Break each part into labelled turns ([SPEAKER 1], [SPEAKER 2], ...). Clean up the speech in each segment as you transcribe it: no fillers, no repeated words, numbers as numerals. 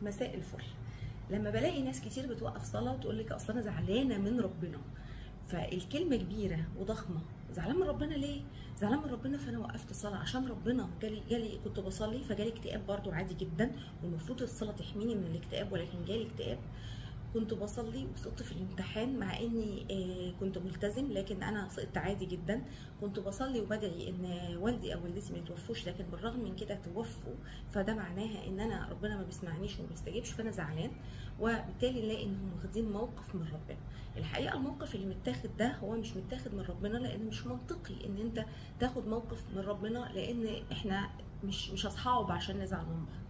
[SPEAKER 1] مساء الفل. لما بلاقي ناس كتير بتوقف صلاة وتقول لك اصل انا زعلانة من ربنا، فالكلمة كبيرة وضخمه. زعلان من ربنا ليه؟ زعلان من ربنا فانا وقفت صلاة عشان ربنا جالي كنت بصلي فجالي اكتئاب، برضو عادي جدا، والمفروض الصلاة تحميني من الاكتئاب، ولكن جالي اكتئاب. كنت بصلي وسقطت في الامتحان مع اني كنت ملتزم، لكن انا سقطت عادي جدا. كنت بصلي وبدعي ان والدي او والدتي ما يتوفوش، لكن بالرغم من كده توفوا، فده معناها ان انا ربنا ما بيسمعنيش وما بيستجيبش، فانا زعلان. وبالتالي نلاقي انهم واخدين موقف من ربنا. الحقيقة الموقف اللي متاخد ده هو مش متاخد من ربنا، لان مش منطقي ان انت تاخد موقف من ربنا، لان احنا مش اصحاب عشان نزعل من بعض،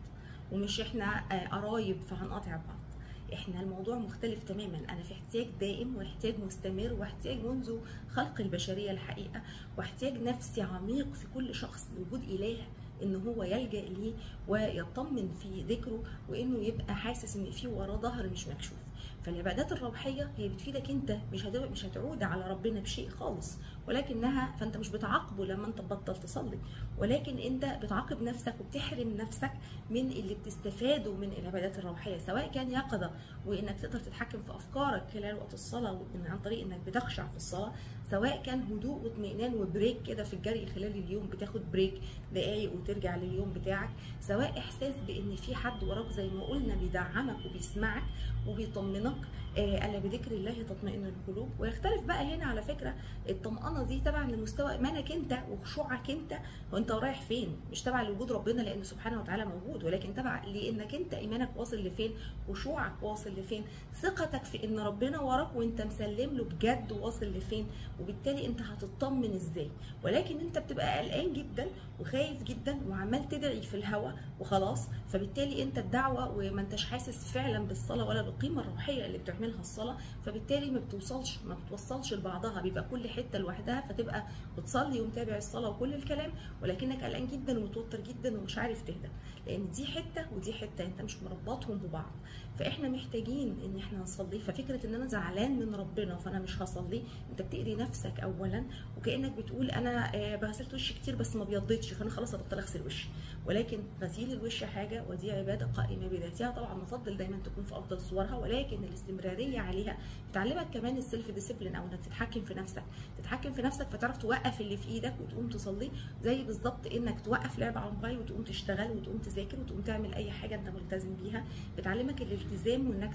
[SPEAKER 1] ومش احنا قرايب فهنقاطع بعض. احنا الموضوع مختلف تماما. انا في احتياج دائم واحتياج مستمر واحتياج منذ خلق البشرية الحقيقة، واحتياج نفسي عميق في كل شخص لوجود اله ان هو يلجأ ليه ويطمن في ذكره، وانه يبقى حاسس ان في وراه ظهر مش مكشوف. فالعبادات الروحية هي بتفيدك انت، مش هتعود على ربنا بشيء خالص، ولكنها فانت مش بتعاقبه لما انت تبطل تصلي، ولكن انت بتعاقب نفسك وبتحرم نفسك من اللي بتستفاده من العبادات الروحية، سواء كان يقظه وانك تقدر تتحكم في افكارك خلال وقت الصلاة عن طريق انك بتخشع في الصلاة، سواء كان هدوء واطمئنان و break كده في الجري خلال اليوم، بتاخد break دقايق وترجع لليوم بتاعك، سواء احساس بان في حد وراك زي ما قلنا بيدعمك وبيسمعك وبيطمنك. الا بذكر الله تطمئن القلوب. ويختلف بقى هنا على فكرة الطمأنه دي تبعا لمستوى ايمانك انت وخشوعك انت وانت رايح فين، مش تبع لوجود ربنا لانه سبحانه وتعالى موجود، ولكن تبع لانك انت ايمانك واصل لفين، خشوعك واصل لفين، ثقتك في ان ربنا وراك وانت مسلم له بجد واصل لفين، وبالتالي انت هتطمن ازاي. ولكن انت بتبقى قلقان جدا وخايف جدا وعمال تدعي في الهوا وخلاص، فبالتالي انت الدعوة وما انتش حاسس فعلا بالصلاة ولا بالقيمة الروحية اللي بتعملها الصلاة، فبالتالي ما بتوصلش لبعضها، بيبقى كل حتة لوحدها، فتبقى بتصلي ومتابع الصلاة وكل الكلام، ولكنك قلقان جدا ومتوتر جدا ومش عارف تهدى، لان دي حتة ودي حتة انت مش مربطهم ببعض. فاحنا محتاجين ان احنا نصلي. ففكره ان انا زعلان من ربنا فانا مش هصلي، انت بتأذي نفسك اولا، وكانك بتقول انا غسلت وشي كتير بس ما بيضيتش فانا خلاص ابطل اغسل وشي. ولكن غسيل الوش حاجة، ودي عباده قائمة بذاتها، طبعا نفضل دايما تكون في افضل صورها، ولكن الاستمرارية عليها بتعلمك كمان ال self discipline، او انك تتحكم في نفسك، تتحكم في نفسك فتعرف توقف اللي في ايدك وتقوم تصلي، زي بالظبط انك توقف لعب على الموبايل وتقوم تشتغل وتقوم تذاكر وتقوم تعمل اي حاجة انت ملتزم بيها. بتعلمك الالتزام وانك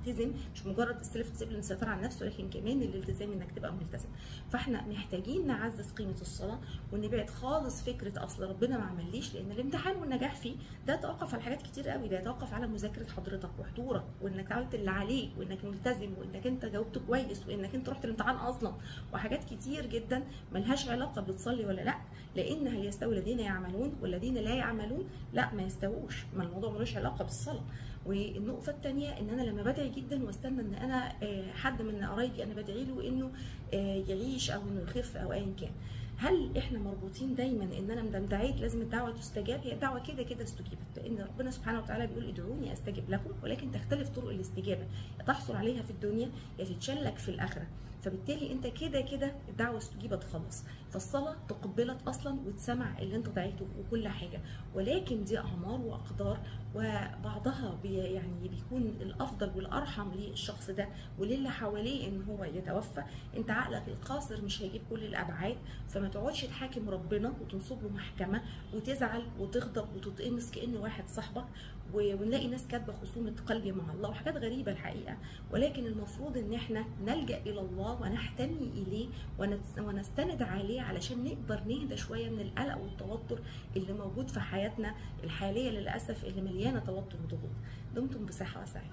[SPEAKER 1] تلتزم، مش مجرد ال self discipline السيطرة على النفس، ولكن كمان الالتزام انك تبقى ملتزم. فاحنا محتاجين نعزز قيمة الصلاة ونبعد خالص فكرة اصل ربنا ما عمليش، لان الامتحان والنجاح فيه ده يتوقف على حاجات كتير قوي، ده يتوقف على مذاكرة حضرتك وحضورك وانك عملت اللي عليك وانك ملتزم وانك انت جاوبت كويس وانك انت رحت الامتحان اصلا، وحاجات كتير جدا ملهاش علاقة بتصلي ولا لا. لان هل يستوي الذين يعملون والذين لا يعملون؟ لا، ما يستووش، ما الموضوع ملوش علاقة بالصلاة. والنقطة الثانية ان انا لما بدعي جدا واستنى ان انا حد من قرايبي انا بدعي له انه يعيش او انه يخف او ايا كان، هل احنا مربوطين دايما ان انا مدام دعيت لازم الدعوة تستجاب؟ هي الدعوة كده كده استجيبت، لان ربنا سبحانه وتعالى بيقول ادعوني استجب لكم، ولكن تختلف طرق الاستجابة، يا تحصل عليها في الدنيا يا تتشلك في الاخرة. فبالتالي انت كده كده الدعوة استجيبت خلاص، فالصلاة تقبلت اصلا وتسمع اللي انت دعيته وكل حاجة، ولكن دي اعمار واقدار، وبعضها يعني بيكون الافضل والارحم للشخص ده وللي حواليه ان هو يتوفى. انت عقلك القاصر مش هيجيب كل الابعاد، فما تقعدش تحاكم ربنا وتنصب له محكمة وتزعل وتغضب وتتقمص كأن واحد صاحبك، ونلاقي ناس كاتبه خصومه قلبي مع الله وحاجات غريبة الحقيقة. ولكن المفروض ان احنا نلجأ الى الله ونحتمي اليه ونستند عليه علشان نقدر نهدى شوية من القلق والتوتر اللي موجود في حياتنا الحالية للاسف، اللي مليانة توتر وضغوط. دمتم بصحة وسعادة.